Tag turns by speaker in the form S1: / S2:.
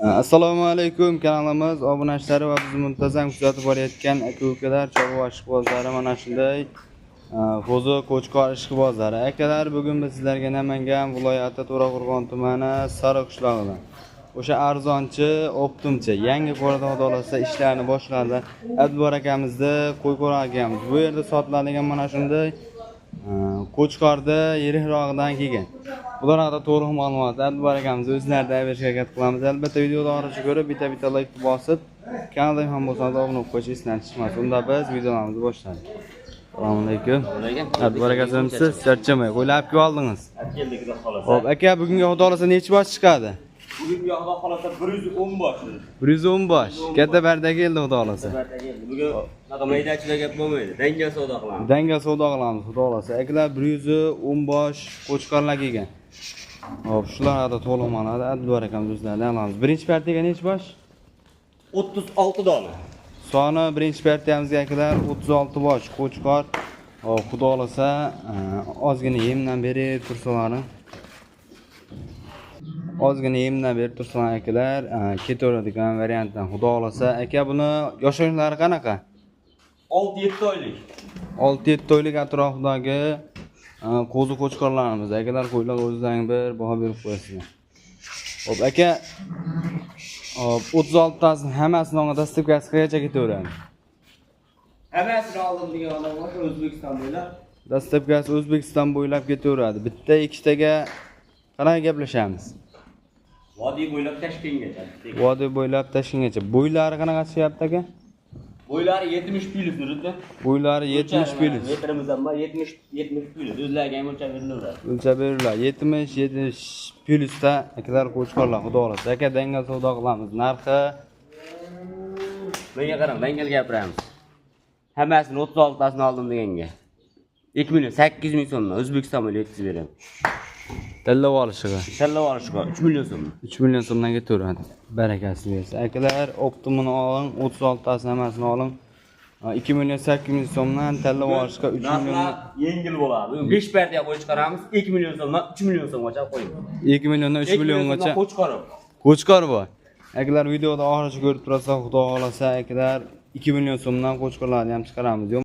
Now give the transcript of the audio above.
S1: Assalomu alaykum, kanalimiz obunachilari va bizni muntazam kuzatib borayotgan aka-ukalar, chorva ishqibozlari, mana shunday qo'zi qo'chqor ishqibozlari. Akalar, bugun biz sizlarga Namangan viloyati To'raqo'rg'on tumani Sariq qishlog'idan o'sha arzonchi, оптом chi yangi qo'rada, xudo xohlasa, ishlarni boshladi. Abdubor akamizni qo'y akamiz. Bu yerda sotiladigan mana shunday qo'chqorda yirikrog'idan kelgan. Bular haqida to'liq ma'lumot Abdubor akamiz o'zlaridan berishga harakat qilamiz. Albatta, videoni oxirigacha ko'rib, bitta-bitta like bosib, kanalda ham bo'lsangiz obuna bo'lib qo'yish esdan chiqmasin. Unda biz videolarimizni boshlaymiz. Assalomu alaykum. Abdubor aka, siz charchamay qo'ylab kelib oldingiz.
S2: Keldik, xudo xohlasa.
S1: Xo'p, aka, bugungi, xudo xohlasa, nechi bosh chiqadi?
S2: Bugungi, xudo xohlasa, 110 bosh.
S1: 110 bosh. Katta barda keldi, xudo xohlasa.
S2: Bugun unaqa maydachilar gap bo'lmaydi. Dangal savdo qilamiz.
S1: Dangal savdo qilamiz, xudo xohlasa. Akalar, 110 bosh qo'chqorlar kelgan. Xo'p, shular haqida to'liq ma'lumot Abdubor akamiz o'zlaridan olamiz. Birinchi partiyaga nechi bosh?
S2: 36 dona.
S1: Soni birinchi partiyamizga, akalar, 36 bosh qo'chqor. Xo'p, xudo xohlasa, ozgina yemdan berib tursalaring. Ozgina yemdan berib tursalar, akalar, ketaveradigan variantdan, xudo xohlasa. Aka, buni yoshlari qanaqa?
S2: 6-7 oylik.
S1: 6-7 oylik atrofidagi qo'zi qo'chqorlarimiz. Akalar, qo'ylar o'zlaring bir baho berib qo'yasizlar. Xo'p, aka, hop, 36 tasini hammasini olgan доставка si qayergacha ketaveradi?
S2: Hammasini oldim degan odam bor, O'zbekiston bo'ylab.
S1: Доставка si O'zbekiston bo'ylab ketaveradi. Bitta, ikkitaga qanaqa gaplashamiz?
S2: Vodiy bo'ylab Toshkentgacha.
S1: Vodiy bo'ylab Toshkentgacha. Bo'ylari qanaqa chiqyapti, aka?
S2: Bo'ylari 70 plyus, Nuriddin.
S1: Bo'ylari 70 plyus.
S2: Metrimiz ham bor, 70 70 plyus. O'zlariga ham o'lchab berilaveradi.
S1: O'lchab beriladi. 70 70 plyusda, akalar, qo'chqorlar, xudo xohlasa. Aka, dangal savdo qilamiz. Narxi?
S2: Menga qarang, dangal gapiramiz. Hammasini 36 tasini oldim deganga 2 million 800 ming so'mdan O'zbekiston bo'ylab yetkazib beraman.
S1: Tanlab olishiga.
S2: Tanlab olishga 3 million so'm.
S1: 3 million so'mdan ketaveradi. Barakasini bersin. Akalar, оптом ini oling, 36 tasini hammasini oling. 2 million 800 ming so'mdan, tanlab olishga 3 million.
S2: Narxlar yengil bo'ladi. Bugun 5 partiya qo'y chiqaramiz, 2 million so'mdan 3 million so'mgacha qo'ying.
S1: 2 milliondan 3 milliongacha.
S2: Qo'chqor.
S1: Qo'chqor bor. Akalar, videoda oxirigacha ko'rib turasizlar, xudo xohlasa, akalar, 2 million so'mdan qo'chqorlarni ham chiqaramiz.